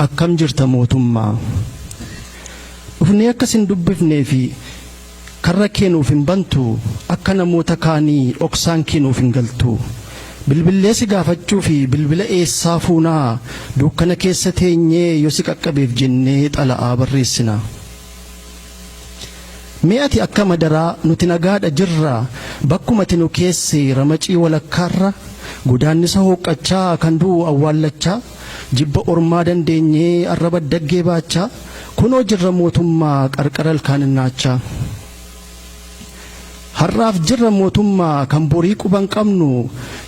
Akkam jirta mootummaa? Dhufnee akka sin dubbifnee fi karra kee nuuf hin bantu, akka namoota kaanii dhoksaan kee nuuf hin galtu. Bilbillee si gaafachuu fi bilbila eessaa fuunaa, dukkana keessa teenyee yoo si qaqqabeef jennee xala'aa barreessina. Mee ati akka madaraa nuti nagaadha jirra, bakkuma ati nu keesse ramacii walakkaarra, godaannisa hooqqachaa kan du'u awwaallachaa, jibba ormaa dandeenyee arraba daggee baachaa, kunoo jirra mootummaa qarqara ilkaan innaachaa. Har'aaf jirra mootummaa kan borii quban qabnu,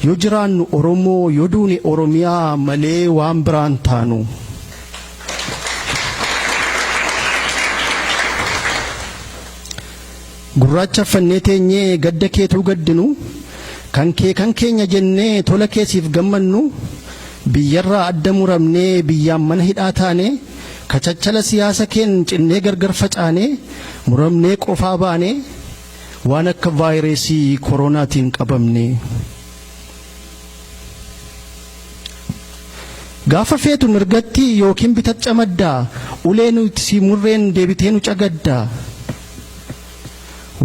yoo jiraannu Oromoo yoo duune Oromiyaa malee waan biraan taanu. Gurraacha uffannee teenyee gadda keetuu gaddinu, kan kee kan keenya jennee tola keesiif gammannu, biyyarraa adda muramnee biyyaan mana hidhaa taane, kachachala siyaasa keen cinnee gargar facaane, muramnee qofaa baane, waan akka vaayireesii koronaatiin qabamne. Gaafa feetu mirgatti yookiin bitat camaddaa, ulee nuti si murreen deebitee nu cagaddaa.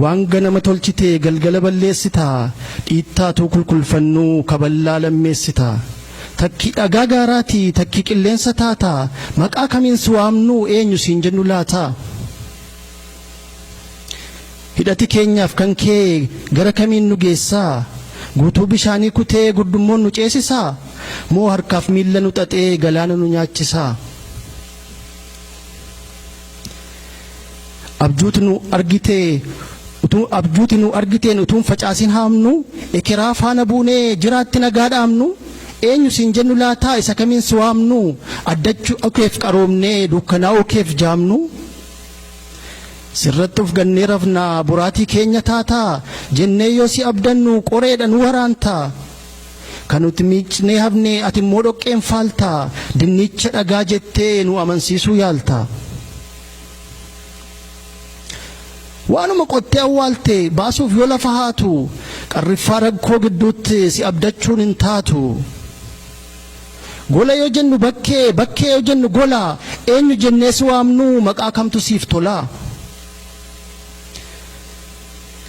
Waan ganama tolchite galgala balleessitaa, dhiittaatuu kulkulfannuu kaballaa lammeessitaa. Takki dhagaa gaaraati takki qilleensa taataa, maqaa kamiin si waamnuu eenyu siin jennu laataa? Hidhati keenyaaf kan kee gara kamiin nu geessaa? Guutuu bishaanii kutee gurdummoon nu ceesisaa? Moo harkaaf miilla nu xaxee galaana nu nyaachisaa? Abjuuti nu argitee utuu abjuuti nu argiteen utuun facaasin haamnu, ekeraa faana buunee jiraatti nagaa dhaamnu, eenyu siin jennu laataa isa kamiin si waamnu, addachuu keef qaroomnee dukkanaa'uu keef jaamnu? Sirratti of gannee rafnaa boraatii keenya taataa, jennee yoo si abdannu qoreedha nu waraantaa. Kan nuti miicnee hafne ati immoo dhoqqeen faaltaa, dinnicha dhagaa jettee nu amansiisuu yaaltaa. Waanuma qottee awwaalte baasuuf yoo lafa haatu, qarriffaa rakkoo gidduutti si abdachuun hin taatu. Gola yoo jennu bakkee, bakkee yoo jennu gola, eenyu jennee si waamnu maqaa kamtu siif tola?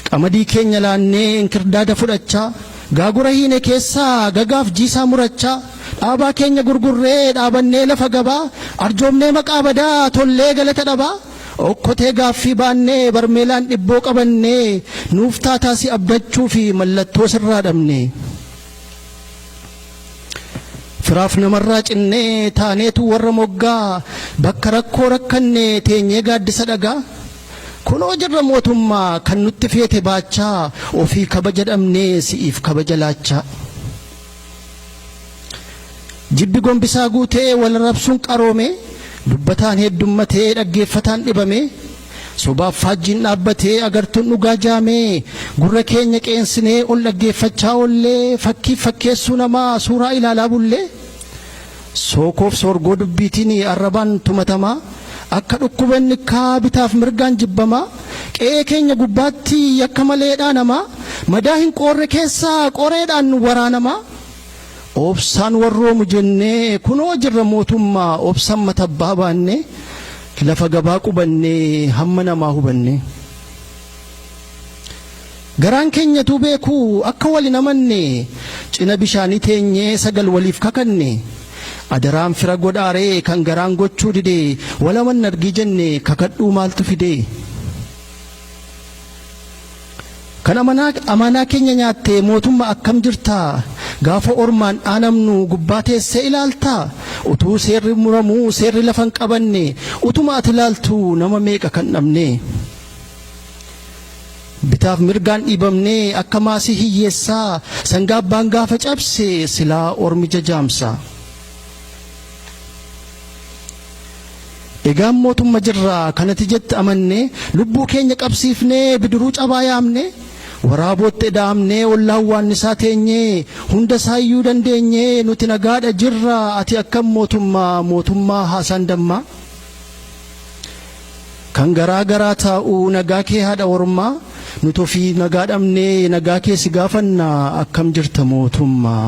Qamadii keenya laannee inkirdaada fudhachaa, gaagura hiine keessaa gagaaf jiisaa murachaa, dhaabaa keenya gurgurree dhaabannee lafa gabaa, arjoomnee maqaa badaa tollee galata dhabaa, okkotee gaaffii baannee barmeelaan dhibboo qabannee, nuuf taataa si abdachuu fi mallattoo sirraa dhabne. Firaaf namarraa cinnee taaneetu warra moggaa, bakka rakkoo rakkanne teenyee gaaddisa dhagaa. Kunoo jirra mootummaa kan nutti feete baachaa, ofii kabaja dhabnee si'iif kabaja laachaa. Jibbi gombisaa guutee wal arrabsuun qaroome, dubbataan heddummatee dhaggeeffataan dhibame, sobaaf faajjiin dhaabbatee agartuun dhugaa jaamee, gurra keenya qeensinee ol dhaggeeffachaa oollee, fakkiif fakkeessuu namaa suuraa ilaalaa bullee, sookoof soorgoo dubbiitiin arrabaan tumatamaa, akka dhukkuba innikkaa bitaaf mirgaan jibbamaa, qe'ee keenya gubbaatti yakka malee dhaanamaa, madaa hin qoorre keessaa qoreedhaan waraanamaa, obsaan warroomu jennee kunoo jirra mootummaa obsaan matabbaa baannee, lafa gabaa qubannee hamma namaa hubannee. Garaan keenyatuu beeku akka wal hin amanne, cina bishaanii teenyee sagal waliif kakanne, adaraan fira godhaaree kan garaan gochuu dide, wal amanna argii jenne kakadhuu maaltu fide? Kan amaanaa keenya nyaatte mootummaa akkam jirtaa? Gaafa ormaan dhaanamnu gubbaa teessee ilaaltaa? Utuu seerri muramuu seerri lafa hin qabanne, utuma ati ilaaltu nama meeqa kan dhabne? Bitaaf mirgaan dhiibamnee akka maasii hiyyeessaa, sangaa abbaan gaafa cabse silaa ormi jajaamsa. Egaan mootumma jirra kanati jette amanne, lubbuu keenya qabsiifnee bidiruu cabaa yaamne, waraabootti eda'amnee ollaan waannisaa teenyee, hunda isaayyuu dandeenyee nuti nagaadha jirra ati akkam mootummaa mootummaa haasaan dammaa. Kan garaa garaa taa'u nagaa kee haadha ormaa, nuti ofii nagaa dhabnee nagaa kee si gaafanna akkam jirta mootummaa.